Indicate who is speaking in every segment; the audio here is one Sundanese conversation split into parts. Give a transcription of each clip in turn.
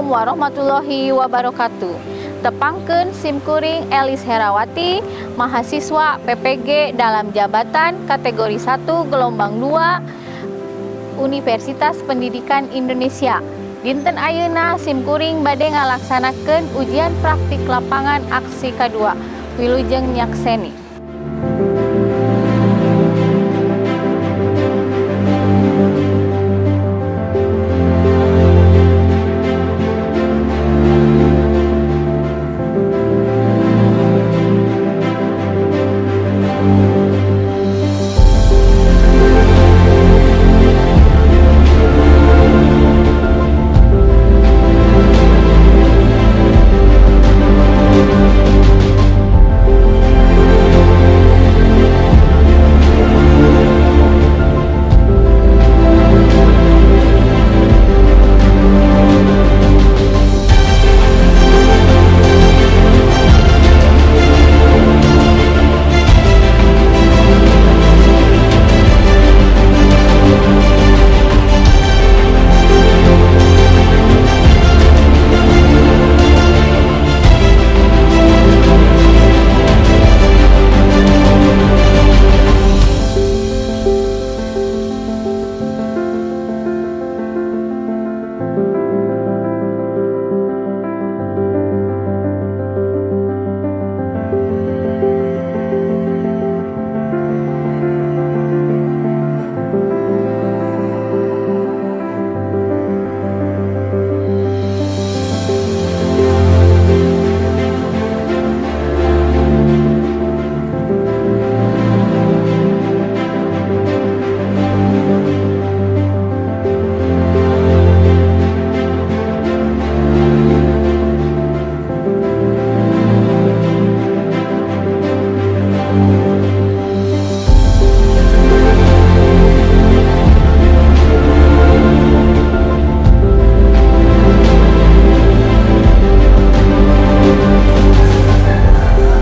Speaker 1: Assalamualaikum warahmatullahi wabarakatuh. Tepangkeun simkuring Elis Herawati, mahasiswa PPG dalam jabatan kategori 1 gelombang 2 Universitas Pendidikan Indonesia. Dinten ayeuna simkuring bade ngalaksanakeun ujian praktik lapangan aksi kedua. Wilujeng nyakseni.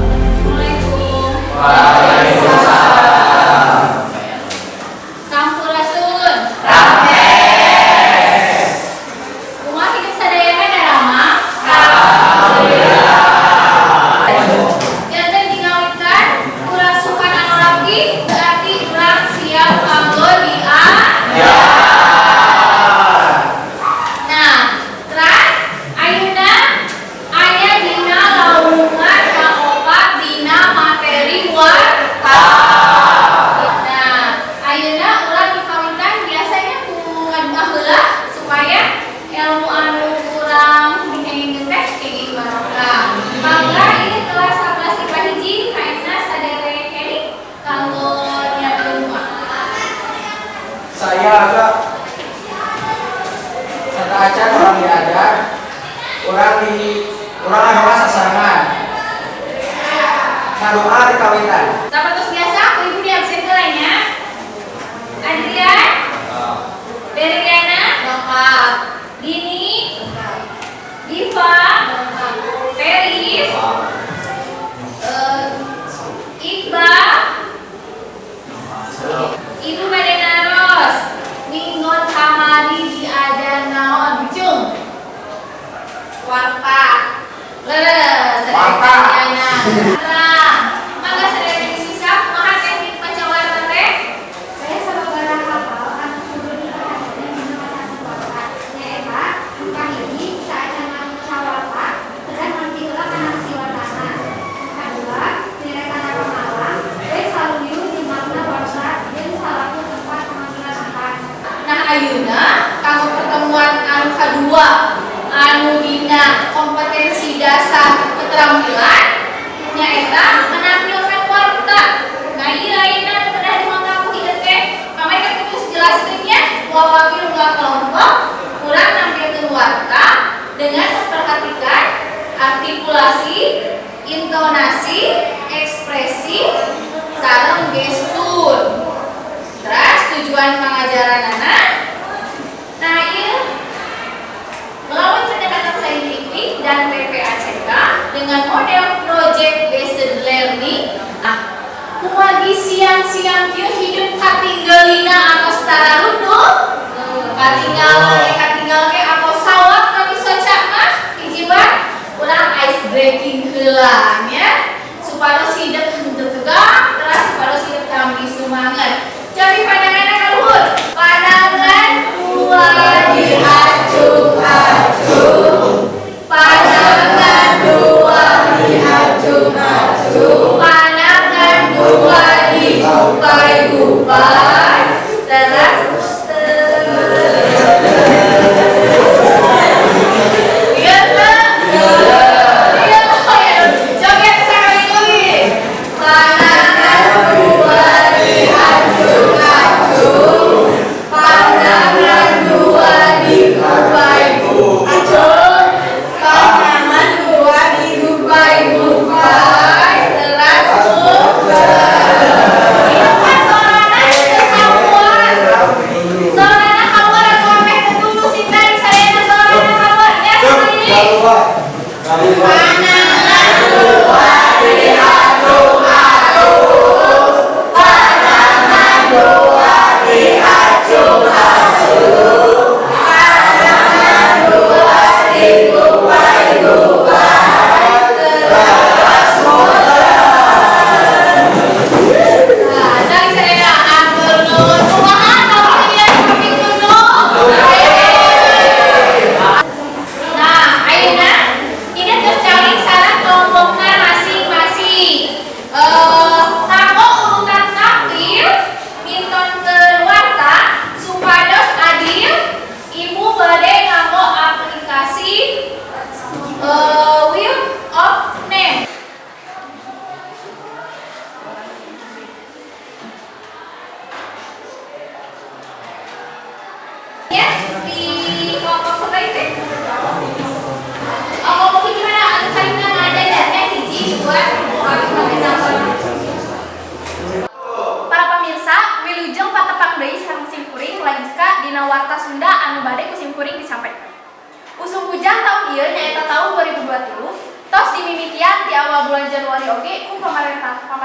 Speaker 1: Assalamualaikum.
Speaker 2: Waalaikumsalam.
Speaker 1: Sampurasun. Kumaha hidup sadayana, daramang? Janten dikawitan ku rasukan anu rapi, berarti urang siap kanggo diajar. Nah, terus ayeuna aya dina lawungan kaopat dina materi warta. Nah, ayeuna urang dikawitan biasanya ku ngadoa heula supaya ilmu anu kurang dikengingkeun teh kenging barokah. Mangga, ini kelas 11 IPA 1 kaetna saderek Heri kanggo nyiapkeun doa.
Speaker 2: Saya agak sateuacan urang diajar, urang di urang ngadoa sasarengan. Ngadoa di kawitan.
Speaker 1: Sapertos biasa, ku ibu di absen heula nya. Adrian, Beriana,
Speaker 3: Lengkap.
Speaker 1: Dini, Diva, Feris, Iqbal, Ibu bade naros, minggon kamari diajar naon, cung?
Speaker 3: Warta.
Speaker 1: Leres,
Speaker 2: Warta.
Speaker 1: Nah, mangga sadaya sisa, kumaha teknik maca warta teh?
Speaker 4: Saya sababaraha hal anu kudu diperhatikan dina maca warta. Nyaeta, nu kahiji, saacan maca warta kedah ngerti heula kana isi wartana. Nu kadua, nyeretana pamalang we saluyu jeung makna warta jeung salaku tempat pengambilan napas.
Speaker 1: Nah, ayeuna kanggo pertemuan anu kadua anu dina kompetensi dasar keterampilan, nyaeta menampilkan warta. Nah, ieu ayeuna anu kedah dimakai ku ieu teh kamari kan geus jelaskeun nya, wakil dua kelompok kurang nampilkeun warta dengan memperhatikan artikulasi, intonasi, ekspresi, sareng gestur. Terus tujuan pengajaran, nah iya, melalui pendekatan saintifik dan PPACK dengan model project based learning. Nah, kumargi siang-siang kieu hidup katinggalina atos tararunduh, katinggal katinggal ke atau sawat kami soca mah.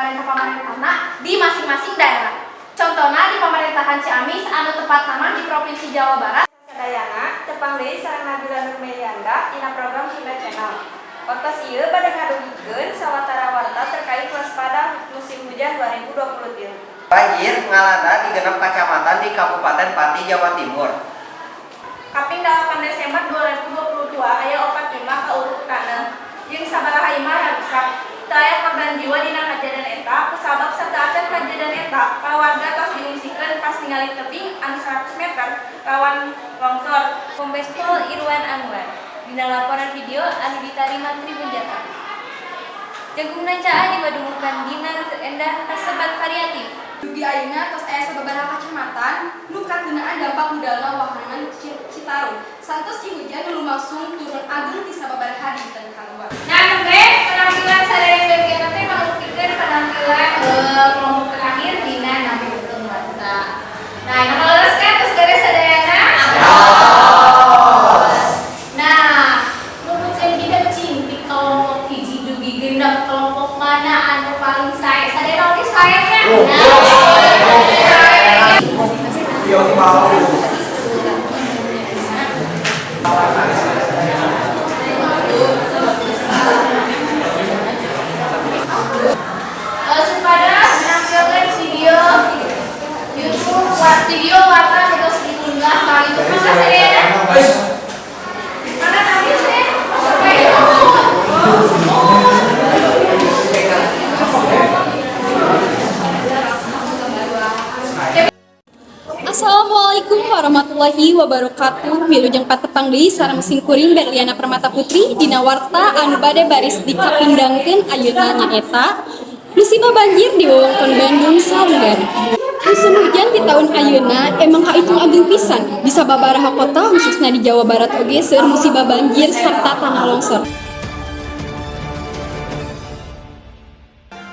Speaker 1: pamarentah-pamarentahna di masing-masing daerah. Contohnya di pemerintahan Ciamis anu tepatna mah di Provinsi Jawa Barat.
Speaker 3: Sadayana, tepang deui sareng Nabila Nurmelianda dina program Sunda Channel. Waktos ieu bade ngadugikeun sawatara warta terkait waspada musim hujan 2023.
Speaker 2: Banjir ngalanda di 6 kacamatan di Kabupaten Pati, Jawa Timur.
Speaker 3: Kaping 8 Desember 2022 aya opat imah kauruk taneuh jeung sabaraha imah rusak. Teu aya korban jiwa dina kajadian eta, kusabab sateuacan kajadian eta, pawarga tos diungsikeun pas ningali tebing anu 100 meter rawan longsor.
Speaker 5: Kombes Pol Irwan Anwar dina laporan video anu ditarima Tribun Jakarta. Jagungna caah di padumukan Dinar Endah kasebat variatif.
Speaker 6: Dugi ayeuna tos aya sababaraha kacamatan nu kakenaan dampak budalna wahangan Citarum. Saentos hujan nu lumangsung turun ageung ti sababaraha dinten kaluar.
Speaker 1: Nah, nembe penampilan sadaya bagian teh mangumpulkeun penampilan kelompok terakhir dina nampilkeun warta. Nah, ini leres kan terus beres sadayana? Nah, nuturkeun kita cing di kelompok hiji dugi 6, kelompok mana anu paling sae? Sadayana oge sae nya? Nah, sae.
Speaker 2: Yo mau.
Speaker 1: Supados nampilkeun video YouTube, video warta nu tos diunggah ka YouTube. Mangga sadayana. Mana tadi saya? Oke. Oh.
Speaker 6: Assalamualaikum warahmatullahi wabarakatuh. Wilujeng patepang deui sareng simkuring Berliana Permata Putri dina warta anu bade baris dikapindangkeun ayeuna, nyaeta musibah banjir di wewengkon Bandung Salunggan. Musim hujan di tahun ayeuna emang kaitung ageung pisan. Di sababaraha kota, khususnya di Jawa Barat, oge seueur musibah banjir serta tanah longsor.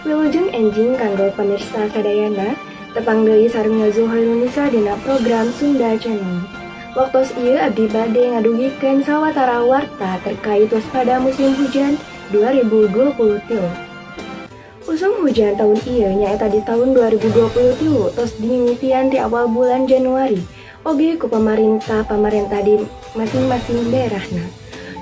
Speaker 7: Wilujeng enjing kanggo pamirsa sadayana, tepang deui sareng Zuhairunisa dina program Sunda Channel. Waktos ieu abdi bade ngadugikeun sawatara warta terkait waspada musim hujan 2023. Usum hujan tahun ieu, nyaeta di tahun 2023, tos dimimitian di awal bulan Januari oge ku pamarentah-pamarentah di masing-masing daerahna.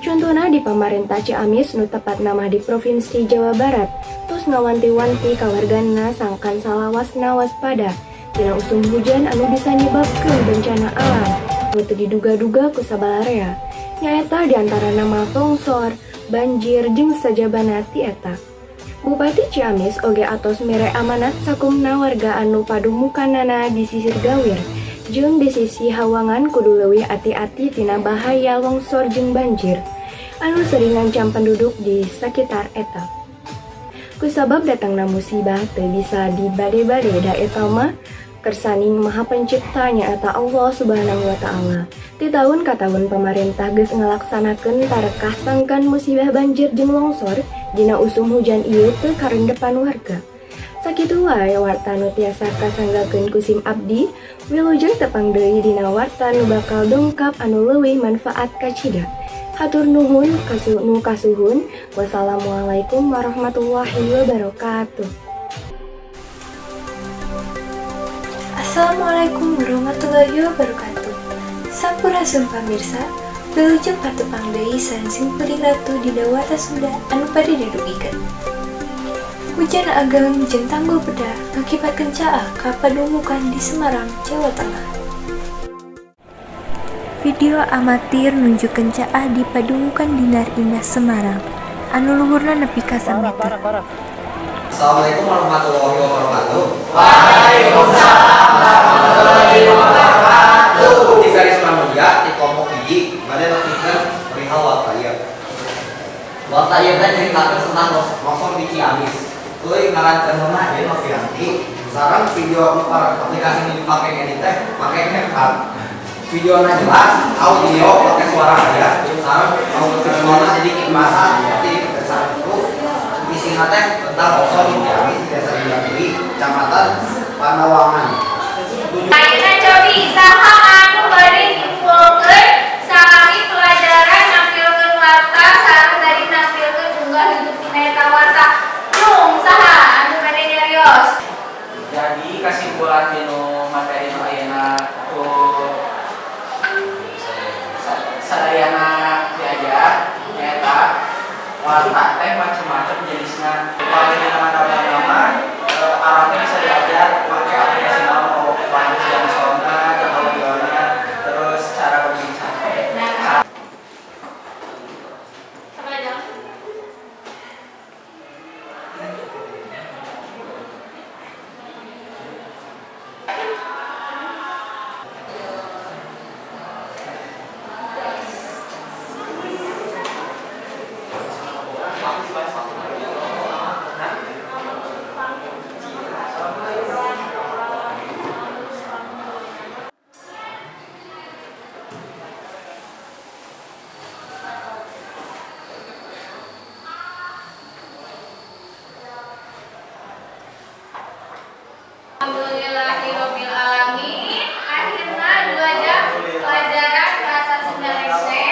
Speaker 7: Contohna di pamarentah Ciamis nu tepatna mah di Provinsi Jawa Barat tos ngawanti-wanti kawargana sangkan salawasna waspada dina usum hujan anu bisa nyebabkeun bencana alam nu teu diduga-duga ku sabalarea, nyaeta diantarana mah longsor, banjir jeung sajabana ti eta. Bupati Ciamis oge atos mere amanat sakumna warga anu padumukanana di sisir Gawir jeung di sisi Hawangan kudu leuwih ati-ati tina bahaya longsor jeung banjir anu sering ngancam penduduk di sakitar eta. Kusabab datangna musibah teu bisa dibade-bade, da eta mah kersaning Maha Pencipta, nyaeta Allah Subhanahu wa Ta'ala. Ti tahun ka tahun pamarentah geus ngalaksanakeun tarekah sangkan musibah banjir jeung longsor dina usum hujan ieu teu karendepan warga. Sakitu wae warta nu tiasa kasanggakeun ku sim abdi. Wilujeng tepang deui dina warta nu bakal dongkap anu leuwih manfaat kacida. Hatur nuhun nu kasuhun. Wassalamualaikum warahmatullahi wabarakatuh.
Speaker 8: Assalamualaikum warahmatullahi wabarakatuh. Sampurasun pamirsa, wilujeng patepang deui sareng simkuring Ratu dina Warta Sunda anu bade didugikeun. Hujan ageng jeung tanggul bedah ngakibatkeun caah ka padumukan di Semarang, Jawa Tengah. Video amatir nunjukkeun caah di padumukan Dinar Indah Semarang anu luhurna nepi ka sameter.
Speaker 2: Assalamualaikum warahmatullahi wabarakatuh. Waalaikumsalam warahmatullahi wabarakatuh. Di garis manusia di kelompok hiji bade nepikeun perihal warta ieu. Warta ieu teh nyaritakeun tentang longsor di Ciamis. Euy, ngaran channelna ieu Novianti. Sareng video nu aplikasi nu dipake ngedit teh make CapCut. Videona jelas, audio pakai suara aja. Sareng audio visualna jadi bahasa seperti desa itu. Isina teh tentang longsor di Ciamis di Desa Indragiri, Kecamatan Panawangan.
Speaker 1: Ayeuna cobi saha anu bade nyimpulkeun salami pelajaran nampilkeun warta sareng tadi nampilkeun unggah YouTube dina eta warta? Yung saha anu bade nyarios?
Speaker 9: Paling nama arahnya bisa diajar pakai aplikasi mau pakai jam sona, jam audionya, terus cara berbincang.
Speaker 1: Nah, sampai jam. Alhamdulillahirabbil alamin. Akhirna 2 jam pelajaran bahasa Sunda rese.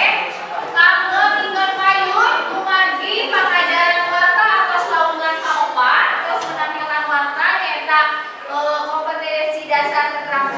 Speaker 1: Kanggo minggon payun kumargi pangajaran warta atos laungan kaopat, terus menampilkan warta nyaeta kompetensi dasar keterampilan.